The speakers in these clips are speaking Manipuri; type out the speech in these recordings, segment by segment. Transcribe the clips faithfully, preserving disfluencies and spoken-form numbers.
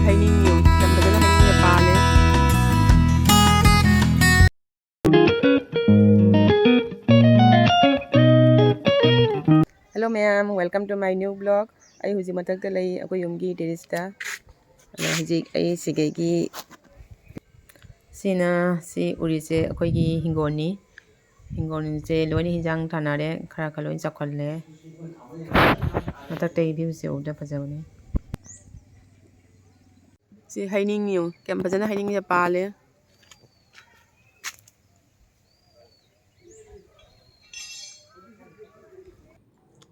ꯍꯩꯅꯤꯡ ꯌꯦꯡꯉꯨ, ꯌꯥꯝ ꯐꯖꯅ ꯍꯩꯅꯤꯡꯁꯦ ꯄꯥꯜꯂꯦ꯫ Hello ꯃꯌꯥꯝ, welcome to my new vlog. ꯑꯩ ꯍꯧꯖꯤꯛ ꯃꯊꯛꯇ ꯂꯩ, ꯑꯩꯈꯣꯏ ꯌꯨꯝꯒꯤ terrace ꯇ꯫ ꯑꯗꯣ ꯍꯧꯖꯤꯛ ꯑꯩ ꯁꯤꯒꯩꯒꯤ, ꯁꯤꯅ, ꯁꯤ ꯎꯔꯤꯁꯦ ꯑꯩꯈꯣꯏꯒꯤ ꯍꯤꯡꯒꯣꯜꯅꯤ꯫ ꯍꯤꯡꯒꯣꯜꯁꯦ ꯂꯣꯏꯅ ꯍꯤꯟꯖꯥꯡ ꯊꯥꯅꯔꯦ, ꯈꯔ ꯈꯔ ꯂꯣꯏ ꯆꯥꯎꯈꯠꯂꯦ꯫ ꯃꯊꯛꯇꯒꯤ view ꯁꯦ ꯎꯕꯗ ꯐꯖꯕꯅꯤ꯫ ꯁꯤ ꯍꯩꯅꯤꯡ ꯌꯦꯡꯉꯨ, ꯀꯌꯥꯝ ꯐꯖꯅ ꯍꯩꯅꯤꯡꯁꯦ ꯄꯥꯜꯂꯦ꯫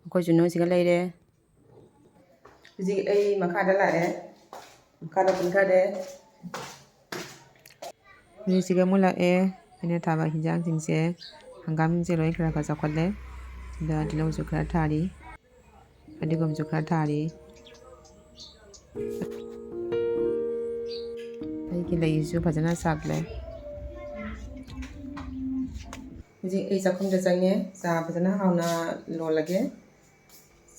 ꯑꯩꯈꯣꯏꯁꯨ ꯅꯣꯏꯁꯤꯒ ꯂꯩꯔꯦ꯫ ꯍꯧꯖꯤꯛ ꯑꯩ ꯃꯈꯥꯗ ꯂꯥꯛꯑꯦ, ꯃꯈꯥꯗ ꯀꯨꯝꯊꯔꯦ꯫ ꯍꯧꯖꯤꯛꯁꯤꯒ ꯑꯃꯨꯛ ꯂꯥꯛꯑꯦ꯫ ꯑꯩꯅ ꯊꯥꯕ ꯍꯤꯟꯖꯥꯡꯁꯤꯡꯁꯦ, ꯍꯪꯒꯥꯝꯁꯤꯡꯁꯦ ꯂꯣꯏ ꯈꯔ ꯈꯔ ꯆꯥꯎꯈꯠꯂꯦ꯫ ꯁꯤꯗ ꯇꯤꯜꯍꯧꯁꯨ ꯈꯔ ꯊꯥꯔꯤ, ꯐꯗꯤꯒꯣꯝꯁꯨ ꯈꯔ ꯊꯥꯔꯤ꯫ ꯑꯩꯒꯤ ꯂꯩꯁꯤꯁꯨ ꯐꯖꯅ ꯁꯥꯠꯂꯦ꯫ ꯍꯧꯖꯤꯛ ꯑꯩ ꯆꯥꯛꯈꯨꯝꯗ ꯆꯪꯉꯦ꯫ ꯆꯥ ꯐꯖꯅ ꯍꯥꯎꯅ ꯂꯣꯜꯂꯒꯦ꯫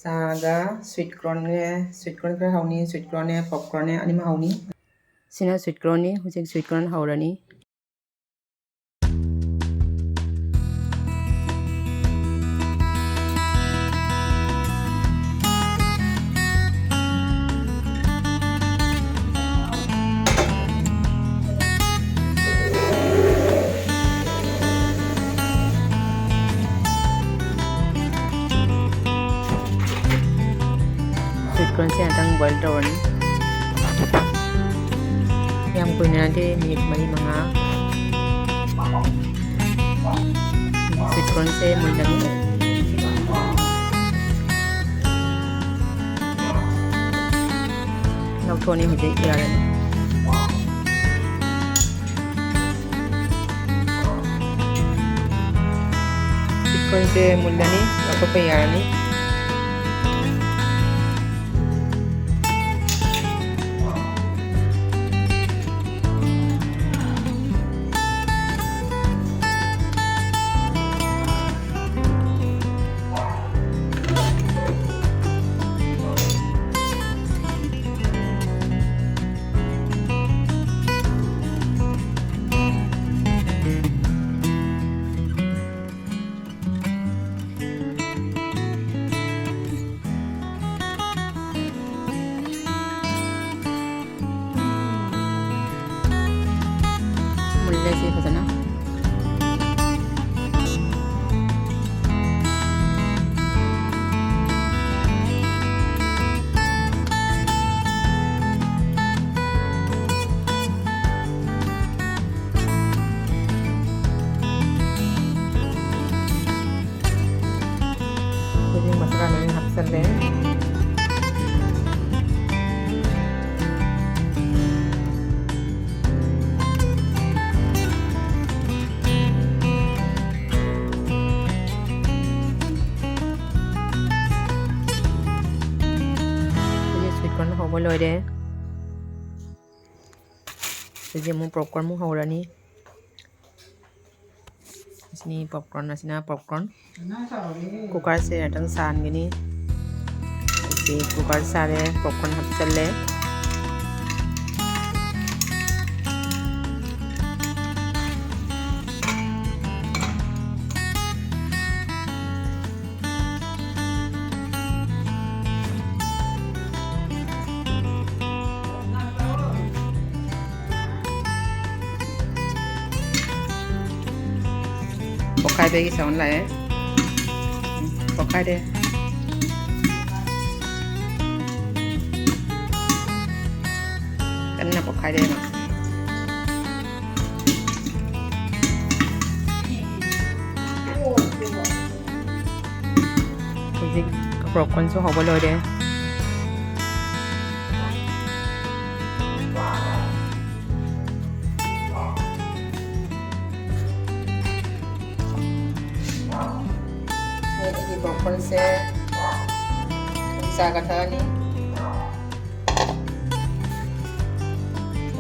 ꯆꯥꯒ sweet corn ꯅꯦ, sweet corn ꯈꯔ ꯍꯧꯅꯤ, sweet corn ꯅꯦ, popcorn ꯅꯦ, ꯑꯅꯤꯃꯛ ꯍꯧꯅꯤ꯫ ꯁꯤꯅ sweet corn ꯅꯤ꯫ ꯍꯧꯖꯤꯛ sweet corn ꯍꯧꯔꯅꯤ꯫ Sweet corn ꯁꯦ ꯉꯥꯛꯇꯪ boil ꯇꯧꯔꯅꯤ꯫ ꯌꯥꯝ ꯀꯨꯏꯅ ꯅꯠꯇꯦ, minute ꯃꯔꯤ ꯃꯉꯥ꯫ Sweet corn ꯁꯦ ꯃꯨꯜꯂꯅꯤ꯫ ꯂꯧꯊꯣꯛꯑꯅꯤ, ꯍꯧꯖꯤꯛ ꯌꯥꯔꯅꯤ꯫ Sweet corn ꯁꯦ ꯃꯨꯜꯂꯅꯤ, ꯂꯧꯊꯣꯛꯄ ꯌꯥꯔꯅꯤ꯫ ꯑꯩꯈꯣꯏꯒꯤ sweet corn ꯍꯧꯕ ꯂꯣꯏꯔꯦ꯫ ꯍꯧꯖꯤꯛ ꯑꯃꯨꯛ popcorn ꯑꯃꯨꯛ ꯍꯧꯔꯅꯤ꯫ ꯑꯁꯤꯅꯤ popcorn, ꯑꯁꯤꯅ popcorn꯫ Cookerꯁꯦ ꯉꯥꯛꯇꯪ ꯁꯥꯍꯟꯒꯅꯤ꯫ ꯑꯁꯤ cooker ꯁꯥꯔꯦ, popcorn ꯍꯥꯞꯆꯜꯂꯦ꯫ ꯄꯣꯛꯈꯥꯏꯕꯒꯤ sound ꯂꯥꯛꯑꯦ꯫ ꯎꯝ, ꯄꯣꯛꯈꯥꯏꯔꯦ꯫ ꯀꯟꯅ ꯄꯣꯛꯈꯥꯏꯔꯦ ꯃꯥ꯫ ꯍꯧꯖꯤꯛ popcornꯁꯨ ꯍꯧꯕ ꯂꯣꯏꯔꯦ꯫ ꯑꯩꯒꯤ popcornꯁꯦ ꯆꯥꯒ ꯊꯛꯑꯅꯤ꯫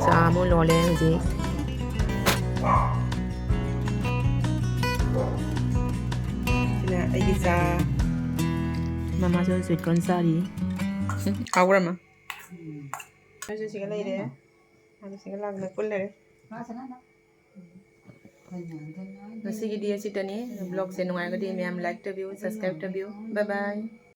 ꯆꯥ ꯑꯃꯨꯛ ꯂꯣꯜꯂꯦ ꯍꯧꯖꯤꯛ꯫ ꯁꯤꯅ ꯑꯩꯒꯤ ꯆꯥ꯫ ꯃꯃꯥꯁꯨ sweet corn ꯆꯥꯔꯤ꯫ ꯍꯥꯎꯕ꯭ꯔꯥ, ꯃꯥ? ꯅꯣꯏꯁꯨ ꯁꯤꯒ ꯂꯩꯔꯦ꯫ ꯑꯗꯨ ꯁꯤꯒ ꯂꯥꯛꯅ ꯄꯨꯜ ꯂꯩꯔꯦ꯫ ꯉꯁꯤꯒꯤꯗꯤ ꯑꯁꯤꯇꯅꯤ꯫ Vlogꯁꯦ ꯅꯨꯡꯉꯥꯏꯔꯒꯗꯤ ꯃꯌꯥꯝ like ꯇꯧꯕꯤꯌꯨ, subscribe ꯇꯧꯕꯤꯌꯨ꯫ Bye bye꯫